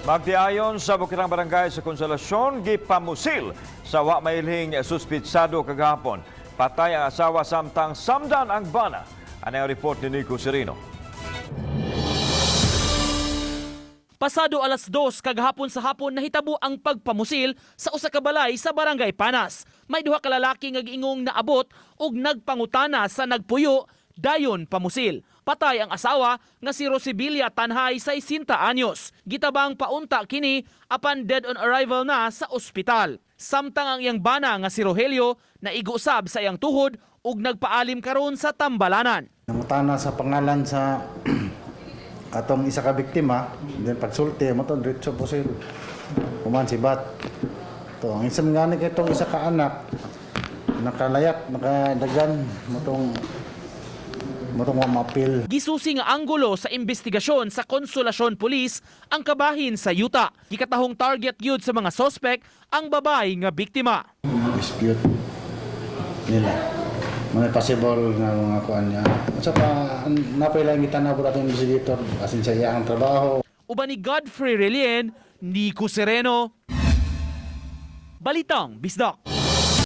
Magdiayon sa Bukirang Barangay sa Konsolasyon, gipamusil sa wa mailhing suspitsado kagahapon. Patay ang asawa samtang samdan ang bana. Ano ang report ni Nico Sereno? Pasado 2:00 kagahapon sa hapon nahitabo ang pagpamusil sa usa ka balay sa Barangay Panas. May duha ka lalaki nga giingong naabot ug nagpangutana sa nagpuyo, dayon pamusil. Patay ang asawa nga si Rosibilia Tanhay, 60 anyos. Gitabang paunta kini apan dead on arrival na sa ospital. Samtang ang iyang bana nga si Rogelio naigo usab sa iyang tuhod ug nagpaalim karon sa tambalanan. Nangutana sa pangalan sa atong isa ka biktima, then pagsulti mo to diretso po sila. Human si Bat. To ang isang ngani kay itong isa ka anak nakalayat, nakadagan motong mapil. Gisusi nga anggulo sa investigasyon sa Consolacion Police ang kabahin sa yuta. Gikatahong target gyud sa mga sospek ang babae nga biktima. Dispute nila. Mga possible nga mga kuan niya. Unsa pa napay lang gitanaw po atong investigator asin sa iyang trabaho. Uban ni Godfrey Relien, Nico Sereno. Balitang Bisdak.